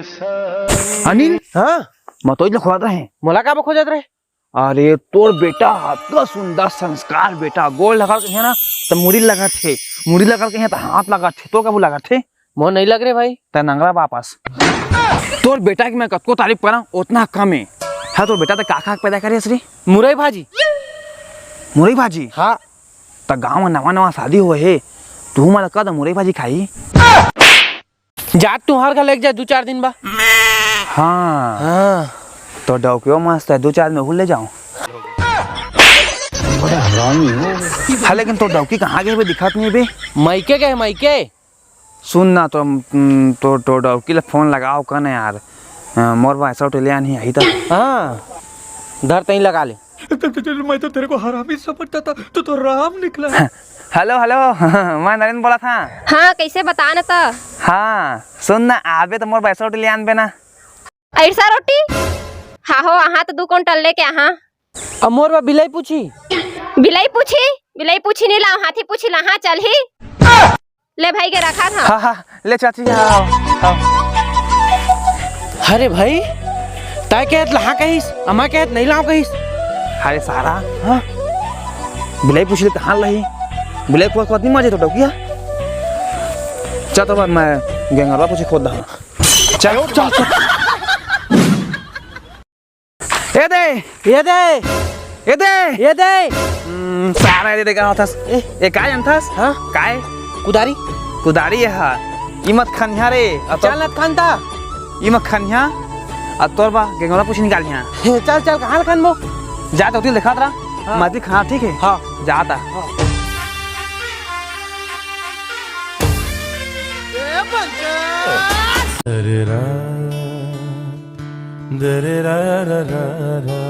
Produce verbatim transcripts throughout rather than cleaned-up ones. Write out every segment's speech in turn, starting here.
अनिल, हाँ? मैं तो इधर खोजत रहे। मोला काबर खोजत रहे? अरे, तोर बेटा अतका सुंदर संस्कार बेटा, गोड़ लगा के है ना, तो मुड़ी लगत हे, मुड़ी लगा के है तो हाथ लगत हे, तो कबू लगत हे? मोर नहीं लग रे भाई। त नंगरा वापस। तोर बेटा की मैं कतको तारीफ करा, उतना कम है। हाँ, तोर बेटा त का खा के पैदा करे श्री? मुरई भाजी। मुरई भाजी? हाँ। त गाँव में नवा नवा शादी हुए हे, तू मला कह द मुरई भाजी खाई। जात तुहार घर लेके जा दू चार दिन बा। हाँ। हाँ। तो डौकियो मस्त है, दू चार में उहुल ले जाओ। हाँ, लेकिन तो डौकी कहाँ गए बे, दिखत नहीं बे। मायके गए, मायके। सुन ना, तो, तो, तो डौकी ला फोन लगाओ कने यार। अ, मोर भैंसा उठे ले आनी आई त। हाँ, धर तहीं लगा ले। तो, तो, तो, मैं तो तेरे को हरामी समझता था, तू तो राम निकला। हेलो, हेलो, मैं नरेंद्र बोला था। हाँ, कैसे बता न त? हाँ, सुन ना, आबे तो मोर भैंसा उठे ले आनबे ना। अइरसा रोटी? हाँ हो, आहा तो दू कुंटल लेके आहा। अब मोर बा बिलाई पूछी। बिलाई पूछी? बिलाई पूछी नहीं लाओ, हाथी पूछी ला, हाँ चल ही। ले भाई के रखा था। हाँ, हाँ, ले चाची, हाँ, हाँ, हाँ। अरे भाई, तय कहत ला हाँ कहिस, अमा कहत नहीं लाओ कहिस। अरे सारा, हाँ? बिलाई पूछी ले कहाँ लही? बिलाई को, को नहीं मजे तो डौकिया। चल तो बाद मैं गेंगरवा पूछी खोद दा। चल, चल, चल। ए दे, ए दे, ए दे, ए दे। हम्म, सारा ए दे का होथस? ए। ए, काय अंथस? हाँ? काय? कुदारी। कुदारी है, हाँ। ई मत खनिया रे। अब तो चल, नत खनता। ई मत खनिया। अब तोर बा, गेंगरा पूछ निकाल यहाँ। चल, चल, कहाँ खनबो? जा तो दिल दिखात रहा। हाँ। मत खा, ठीक है? हाँ। जाता। हाँ। अरे रा। दरे रा रा रा रा।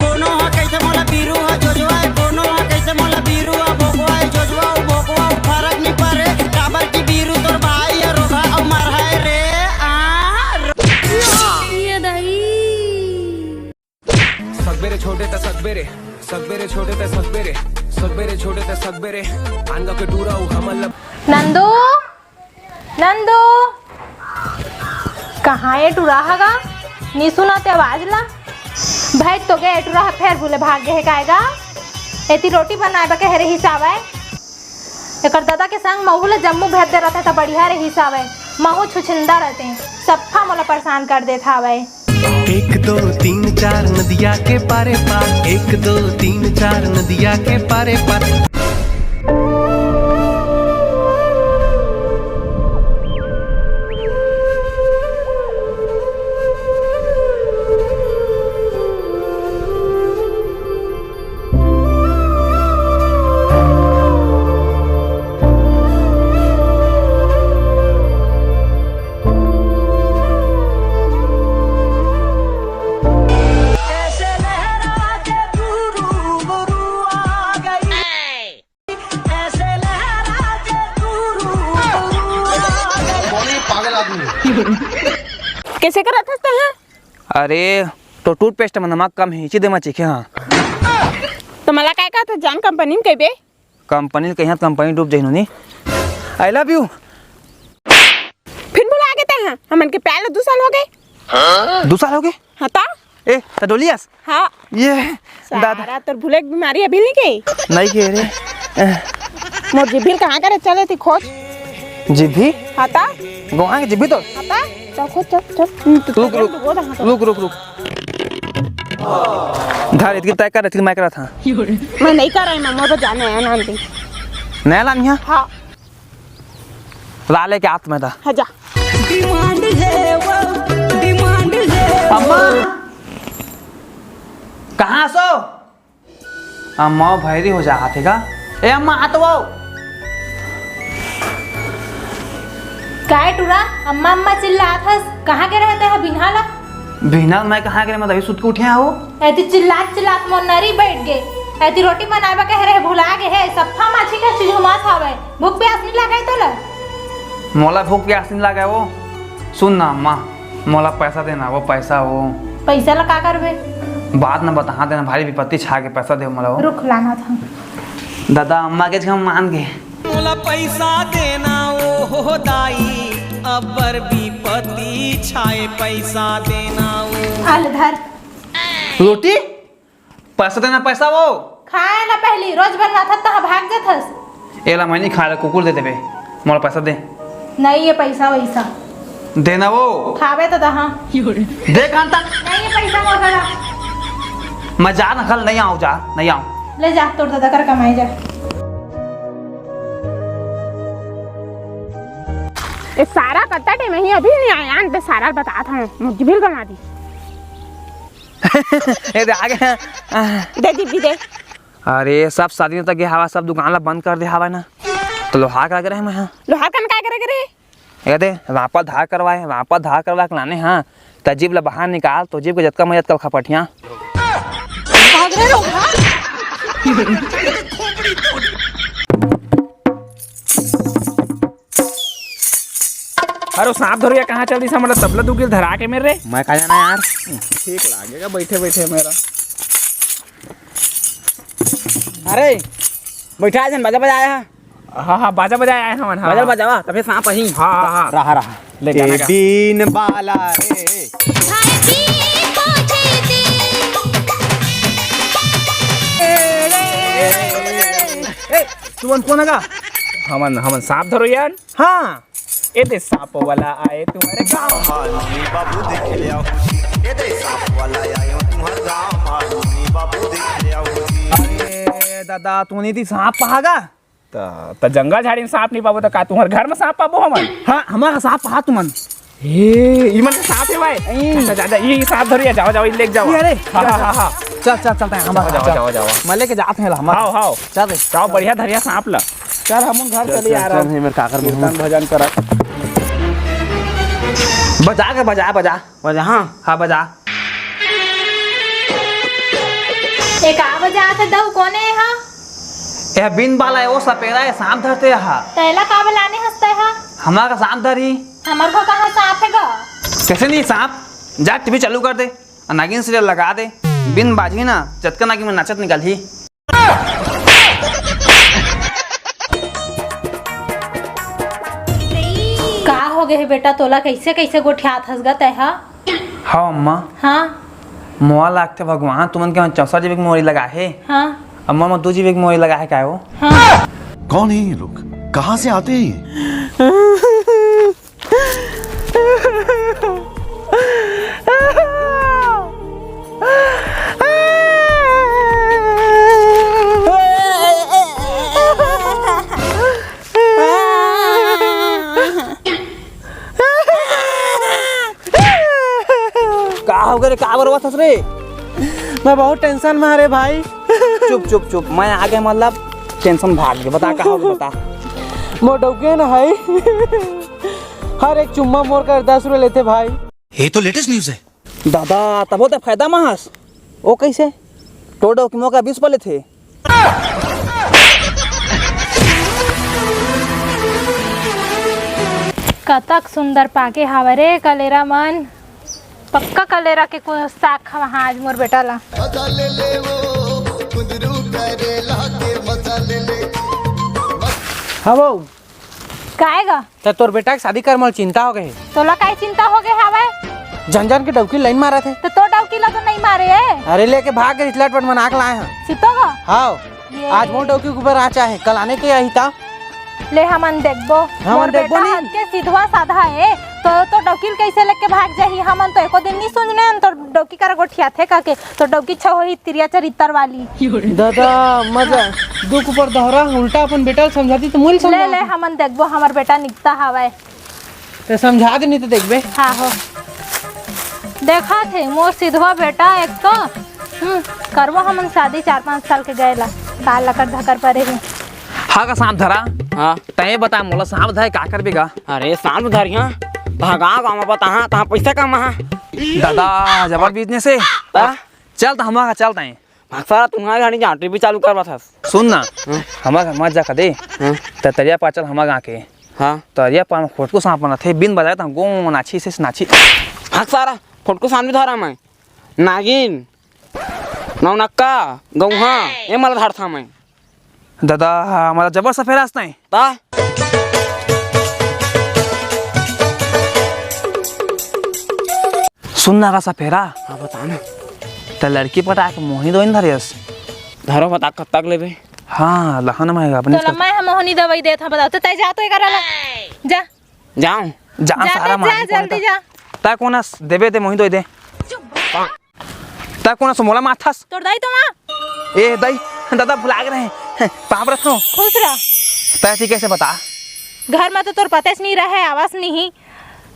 कोनो ह कइसे मोला बीरू ह जोजवाए, कोनो ह कइसे मोला बीरू ह भोकवाए, जोजवा अउ भोकवा अउ फरक नी परे, काबर कि बीरू तोर भाई ह रोगहा अउ मरहाए रे। आ, रो- ये दाई। सकबेरे छोटे त सकबेरे, सकबेरे छोटे त सकबेरे, सकबेरे छोटे त सकबेरे, आंगा के डूरा उ हमन ल नंदू, नंदू, कहाँ ए टुरा ह गा? नी सुनाते आवाज ला। भाई तो गे ए टुरा ह फेर भूले भाग गे हे काय गा? एती रोटी बनाए बर कहे रहिस आवय। एकर ददा के संग महू ला जम्मू भेज दे रहते त बढ़िया रहिस आवय। महू छुछिंदा रहते, सफ्फा मोला परेशान कर देत हावय। एक दो तीन चार नदिया के पारे पार, एक दो तीन चार नदिया के पारे पार। कइसे करत हस तैं ह? अरे, तो टूथपेस्ट में नमक कम हे, इची दे मैं चीखे हाँ। तो मला काय कहत हस जान, कंपनी में कहिबे? कंपनी ल कहिया त कंपनी डूब जाही नोनी। I love you। फिर भुला गे तैं ह, हमन के प्यार ल दू साल हो गे। दू साल हो गे? हाँ त? ए, त डोलियस? हाँ। ये, दादा। सारा तोर भूले के बीमारी अभी नहीं गई? नहीं गई रे। मोर जिभी ल कहाँ करे चले थी खोज? जिभी? हाँ त? गोहा के जिभी तोर? हाँ त? चल खोज, चल, चल। हम्म, तू रुक, रुक, डुबो दे, हाँ त। रुक, रुक, रुक। धर, इतकी तय कर, इतकी मैं करा था। मैं नहीं कर रही, मैं मोर जाने है ना आंटी। नया लानी है? हाँ। ला लेके आत मैं था। हाँ, जा। डिमांड ले वो, डिमांड ले वो। अम्मा, कहाँ सो? अम्मा, भैरी हो जा हाथे का। ए अम्मा, आ तो आओ। काय टुरा, अम्मा अम्मा चिल्लात हस? कहाँ गे रहे तैं ह बिन्हा ला? बिन्हा मैं कहाँ गे रहे, मैं तभी सुत के उठे हूँ। एती चिल्लात चिल्लात मोर नरी बैठ गे। एती रोटी बनाए बर कहे रहे, भुला गे हे। सफ्फा माछी का चिहुमात हवय। भूख प्यास नहीं लगे तोला? मोला भूख प्यास नहीं लगे वो। सुन ना अम्मा, मोला पैसा देना, वो पैसा वो। पैसा ला का करबे? बात न बता देना, भारी विपत्ति छा के पैसा दे मोला वो। रुक लाना था। दादा अम्मा के हम मान गए। मोला पैसा देना ओ हो दाई। अब्बर विपत्ति छाए, पैसा देना वो। आ ले धर। रोटी? पैसा देना, पैसा वो। खाए ला पहली, रोज बनवाथस तहाँ भाग जाथस। एला मैं नहीं खाए ला, कुकुर दे देबे। मोला पैसा दे। नहीं ये पैसा वैसा। देना वो। खावे तो दहा। दे कांता। नहीं ये पैसा मोर करा। मैं जा ना, कल नहीं आऊँ, जा, नहीं आऊँ। ले जा, तोर दादा कर कमाई जा। ए सारा कत्ता टाइम ही अभी नहीं आया, अंत सारा बतात हूँ, मुझे बिल गमा दी। ए दे, आ गए। दे दीदी, दे। अरे, सब शादी में तो गे हवा, सब दुकान ला बंद कर दे हवा ना। तो लोहार का करे मैं, हाँ। लोहार कन का करे करे? ए दे, रापा धार करवाए, रापा धार करवा के लाने, हाँ। त जीप ला बाहर निकाल, तो जीप के जतका मजा, जतका खपटिया। भाग रे लोग, हाँ। अरे, सांप धरुइया कहाँ चल दिस? हमला तबला दुगिल धरा के मेर रे। मैं का जाना यार। ठीक लागेगा बैठे बैठे मेरा। अरे, बैठा जन, बाजा बजाया। हाँ, हाँ, बाजा बजाया है हमन, हाँ, बाजा हाँ। बजावा, तबे सांप आही। हाँ, हाँ, हाँ। रहा, रहा। ले गाना गा। बीन बाला रे। ए, तुमन कोन गा? हमन, हमन सांप धरुइया। हाँ। ए दे सांप वाला आए तुम्हारे गाँव। मालूमी बाबू देख ले आओ जी। ए दे सांप वाला आए तुम्हारे गाँव। मालूमी बाबू देख ले आओ जी। अरे दादा, तूने दी सांप पहागा? त, त जंगल झाड़ी में सांप नहीं पाबो त का तुम्हारे घर में सांप पाबो हमन? हाँ, हमारा सांप पहा तुमन। ए, इमन के सांप है भाई। अच्छा, दादा, ये सांप धरिया, जाओ, जाओ, ये लेके जाओ। अरे, हाँ, हाँ, हाँ, हाँ। चल, चल, चलते हैं, हम जाओ, जाओ, जाओ, जाओ। मैं लेके जाते हैं ला, हम। हाओ, हाओ। चल रे। जाओ, बढ़िया धरिया सांप ला। चल, हम घर चल, चले चल, यार, चल, हम। हे मेरे काकर कीर्तन भजन करत। बजा के, बजा, बजा। बजा, हाँ। हाँ, बजा। ए, का बजात हे दऊ? कोन ए हा? ए बीन बाला ए, ओ सपेरा ए, सांप धरथे हा। तैला का बलाने हंसते हा? हमारा का सांप धरी। हमर को कहाँ सांप हे गा? कैसे नहीं सांप? जा टीवी चालू कर दे, नागिन सीरियल लगा दे। बीन बाजही ना, जतका नागिन में नाचत निकलही। का हो गे हे बेटा, तोला कैसे कैसे गोठियात हस गा तैं हा? हाँ अम्मा। हाँ। मोला लागथे भगवान तुमन के चौसठ जीबी के मेमोरी लगा हे। हाँ। अम्मा, मैं दो जीबी के मेमोरी लगा हे का हो? हाँ। कौन है ये लोग? कहाँ से आते हैं ये? का हो गे रे? का बरवाथस रे? मैं बहुत टेंशन में हरे भाई। चुप, चुप, चुप। मैं आ गे, मतलब, टेंशन भाग गे। बता, का हो गे, बता। मोर डौकी हे ना भाई, हर एक चुम्मा मोर कर दस रुपये लेथे भाई। ये तो लेटेस्ट न्यूज़ है। दादा, तभो ते फायदा में हस। ओ कैसे? तोर डौकी मोर कर बीस रुपये लेथे। कतक सुंदर पाके हावय रे कलेरा मन। पक्का कलेरा के कुछ साग खवाहा आज मोर बेटा ला। हाँ बहू। काय गा? त तोर बेटा के शादी कर मोला चिंता हो गे हे। तोला काय चिंता हो गे हावय? जन जन के डौकी लाइन मारत हे। त तोर डौकी ला तो नहीं मारे हे। अरे लेके भाग गे, लटपट मना के लाए हैं। सितो गा? हाँ। ये आज मोर डौकी के ऊपर आँच आहे, कल आने के आही ता। ले हमन देखबो। हमन मोर देखबो बेटा नहीं। हद के सीधवा साधा हे, तो, तो डौकी ल कैसे लेके भाग जाही? हमन तो एको दिन नहीं सुनने हन तो डौकी करा गोठियाथे कहिके। तो डौकी छो होही तिरिया चरित्तर वाली। दादा, मजा दुख ऊपर दोहरा, उल्टा अपन बेटा ल समझाती तो मुल ले, समझाती। ले, हमन देखबो, हमर बेटा निकता हावय। ते समझा दे, नहीं तो देखबे। हाँ हो। देखा थे, मोर सिधवा बेटा एक तो, हम्म, करबो हमन शादी चार पाँच साल के गए ला, काल लकर धकर परे हे। हाँ का सांप धरा? हाँ। तय बता मोला सांप धरे का करबे गा? अरे सांप धरिया, भगा गाँव में बताहा, तहाँ पैसा कमाहा। दादा, जबर बिजनेस हे। ता? चल त हमारा चल तय। भाग सारा तुम्हारे गाड़ी जा, टीवी चालू कर बस। सुन ना, हम्म। हमारे घर मत जा कदे। हम्म। त तरिया पार चल हमारे गाँव के। हाँ। तरिया पार में खोटको सांप बनत हे, बिन बजाए त गो नाची से नाची। भाग सारा, खोटको सांप नहीं धरा मैं। नागिन, नौनक्का, गौहा, ये मला धरथा मैं। दादा, हमारा जबर सफेरा हस तय। ता? सुन ना का सपेरा। हाँ, बता ना। त लड़की पटा के मोहनी दवई धरे हस। धरो, बता कब तक लेबे? हाँ, लहन में अपने तोला मैं हम मोहनी दवई देत हँव, बता। त तैं जा तो एकरा ला। जा। जाऊँ? जा जा सारा ते, मारी जा, जल्दी जा। तैं कोन हस देबे ते मोहनी दवई दे। तैं कोन हस मोला मारथस? तोर दाई तो माँ। ए दाई, दादा भुला गे रहें। पाँव परत हँव। खुश रह। तैं ठीक कइसे बता? घर में तो तोर पतेच नहीं रहे, आवस नहीं।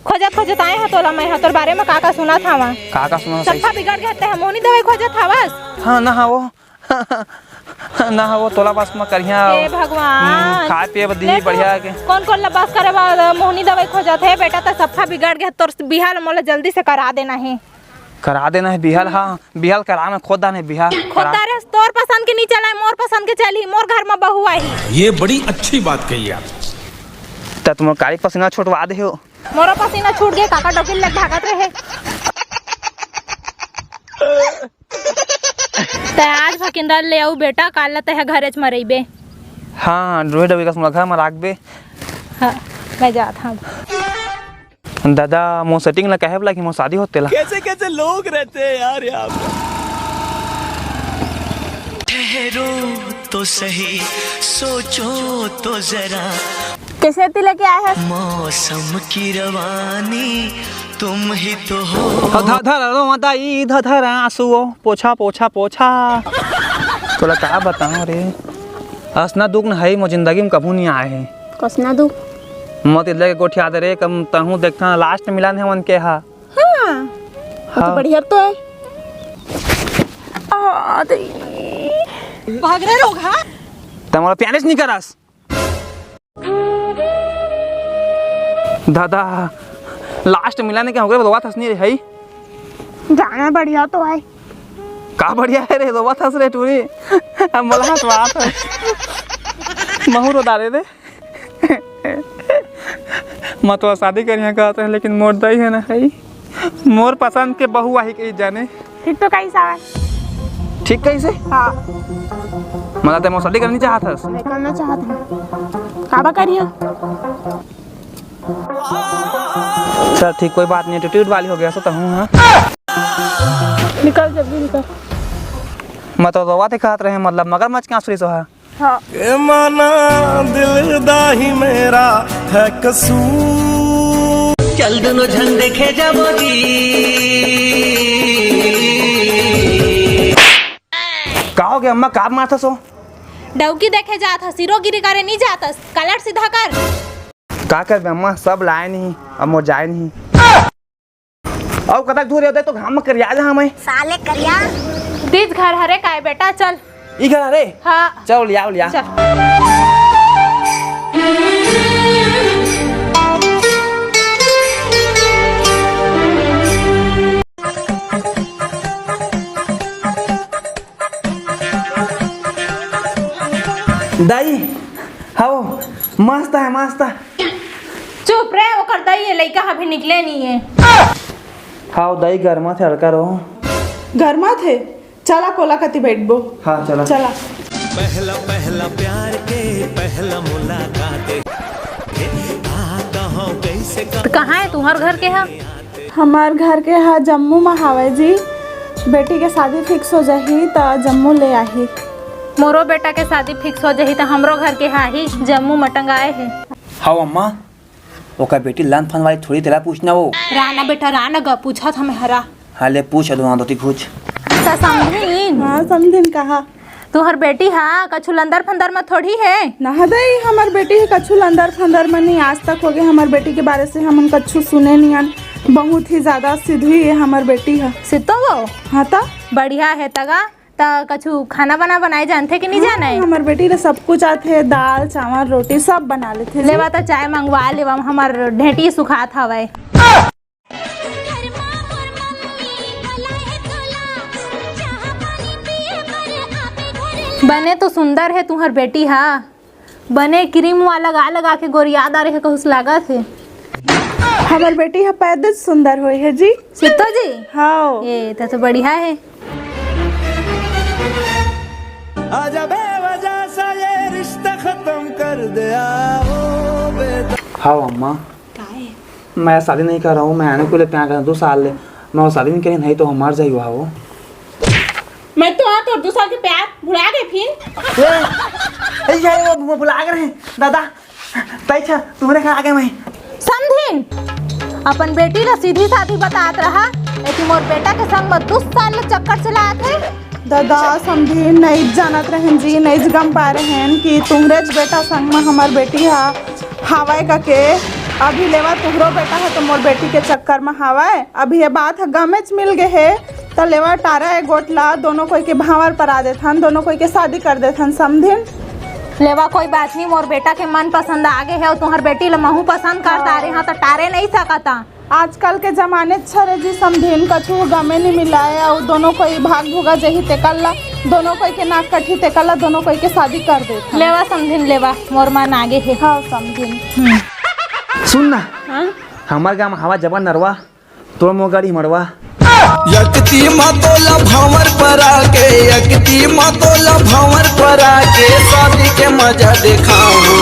खोजत खोजत आए हँव तोला मैं ह, तोर बारे में का का सुनत हँव। का का सुनत हस? सफा बिगड़ गे तैं ह, मोहनी दवई खोजत हवस। हाँ ना, हाँ वो। ना, हाँ वो तोला बस में करिहा। हे भगवान। हम्म, खाए पिए बर दिही ले तो बढ़िया के। कोन कोन ला बस करे बर मोहनी दवई खोजत हे बेटा, त सफा बिगड़ गे। तोर बिहाव ल मोला जल्दी से करा देना हे। करा देना हे बिहाव ल, हाँ, बिहाव ल करा, मैं खोद डारे हँव बिहाव ल। खोद डारे हस, तोर पसंद के नहीं चलय, मोर पसंद के चलही, मोर घर में बहू आही। ये बड़ी अच्छी बात कही आप। त तुमन कारी पसीना छुटवा देहू। मोरो पसीना छूट गे, काका डोकी ल लेके भागत रहे। तैं आज भकिंदर ले अउ बेटा, काल ला तैं ह घरेच म रहिबे। हाँ, डोहे डोकी कस मोला घर म राखबे। हाँ, मैं जात हँव। दादा, मोर setting ला कहे बर लागे कि मोर शादी होत तेला। कैसे कैसे लोग रहते हैं यार यहाँ पे। ठहरो तो सही, सोचो तो जरा। कइसे एती लेके आए हस? मौसम की रवानी तुम ही तो हो। ध-, ध-, धर रो दाई, ध-, धर आंसू ओ, पोछा, पोछा, पोछा। तोला का बतावं रे, असना दुख न हई मोर जिंदगी में कभू नहीं आए हे। कसना दुख? मत इधर के गोठिया दे रे, कम तहूँ देखता last मिलन हे मन के हा। हाँ, वो तो हाँ। बढ़िया तो है। आ, दे। भाग रे रोगहा। तैं मोला प्यारेच नहीं करस। दादा, last मिलन हे के होगे, रोवत हस नहीं रे, हई? जाना बढ़िया तो है। का बढ़िया हे रे, रोवत हस रे टूरी। अब मोला हँसवात हस। महूँ रो डारे रे। मैं तो शादी करिहा कहत रहें, लेकिन मोर दाई हे ना, हई मोर पसंद के बहू आही कही जाने। ठीक तो कहिस हवय। ठीक कहिस हे? हाँ। मतलब तैं मोर शादी करना चाहत हस? नहीं करना चाहत हँव। काबर करिहा? चल ठीक, कोई बात नहीं, attitude वाली हो गे हस तहूँ, हाँ? निकल, जल्दी निकल। मैं तो रोवत हे कहत रहें, मतलब मगरमच्छ के आँसू रिहिस हे। हाँ। ए माना दिल दा ही मेरा है कसूर। चल दुनों झन देखे जाबो जी। का हो गे अम्मा, का मारथस ओ? डौकी देखे जात हस, हीरोगिरी करे नहीं जात हस, कलर सीधा कर। का करबे अम्मा, सब लाए नहीं, अब मोर जाए नहीं। अउ कतक दूर हे, देख तो घाम म करिया जाहूँ मैं। साले करिया। तीज घर हरे काय बेटा, चल। ई घर हरे? हाँ। चल, लिया, लिया। चल। दाई, हव, मस्त हे, मस्त। चुप रे, ओकर दाई, ये लइका अभी निकले नहीं हे। हव दाई, गरमाथे, हल्का रहो। गरमाथे? चला, कोला कती बैठबो। हाँ, चला। चला। पहला पहला प्यार के पहला मुलाकात, का कहूँ कैसे तो कहाँ हे तुम्हर घर के हा? हमर घर के हा जम्मू म हावय जी। बेटी के शादी fix हो जाही त जम्मू ले आही। मोरो बेटा के शादी fix हो जाही त हमरो घर के हा ही जम्मू म टंगाए हे। हव अम्मा, ओकर बेटी लंद फंद वाली थोड़ी, तेला पूछना वो। राना बेटा, राना गा, पूछत हँव मैं हरा। हाँ, ले पूछ, दो हाथ धोती पूछ। त समधिन। हाँ, समधिन कहा। तुहर बेटी हा कछु लंदर फंदर म थोड़ी हे। ना दई, हमर बेटी ह कछु लंदर फंदर म नहीं। आज तक हो गे हमर बेटी के बारे से हमन कछु सुने नहीं हन। बहुत ही ज्यादा सिधवी हे हमर बेटी ह। सितो वो? हाँ त। बढ़िया हे तगा। त कछु खाना बना बनाए जानथे कि नहीं हाँ, जाने? हमर बेटी ला सब कुछ आथे, दाल, चावल, रोटी सब बना लेथे जी। लेवा त चाय मंगवा लेवा, हमर ढेंटी सुखात हवय। बने तो सुंदर हे तुहर बेटी हा। बने क्रीम वाला लगा लगा के गोरिया डारे हे, कहूस लागत हे। हमर बेटी ह पैदा सुंदर होए हे जी। सितो जी? हाँ। ए, त तो बढ़िया हे। आजा बेवजह सा ये रिश्ता खत्म कर दे, आओ बेदा- हाँ अम्मा। काहे? मैं शादी नहीं कर रहा हूँ, मैं अनुकूल प्यार कर रहा हूँ, दो साल ले। नौ साल के नहीं तो हमार जाई वहाँ वो। मैं तो हाँ तोर दू साल के प्यार भुला गे फिर। ए, ए, ये वो, वो भुला गे रहे दादा। तैं छा, तुम्हरे घर आ गे मैं। समधिन, अपन बेटी ला सीधी साधी बतात रहा, लेकिन मोर बेटा के संग म दू साल ले चक्कर चलात हे। दादा, समधिन नइच जानत रहेन जी, नइच गम पाए रहेन कि तुम्हरेच बेटा संग म हमर बेटी हा हावय कके। अभी लेवा तुहरो बेटा ह तो मोर बेटी के चक्कर म हावय। अभी ये बात ह गमेच मिल गे हे, त लेवा टारा ए गोठ ला, दोनों कोई के भांवर परा देथन, दोनों कोई के शादी कर देथन, समधिन। लेवा कोई बात नहीं, मोर बेटा के मन पसंद आ गे हे, अउ तुहर बेटी ला महू पसंद कर डारे हंव, त टारे नहीं सकत हंव। आजकल के जमाने छरे जी समधिन कछु गमे नहीं मिलाए, अउ दोनों कोई भाग भुगा जही तेकर ला, दोनों कोई के नाक कटही तेकर ला, दोनों कोई के शादी कर देथन। लेवा समधिन लेवा, मोर मन आ गे हे। हाँ समधिन। सुन ना, हाँ? हमर गांव हवा जबा नरवा, तोर मोर गाड़ी मड़वा। यकती मा तोला भंवर परा के, यकती मा तोला भंवर परा के, शादी के मजा देखाहूं।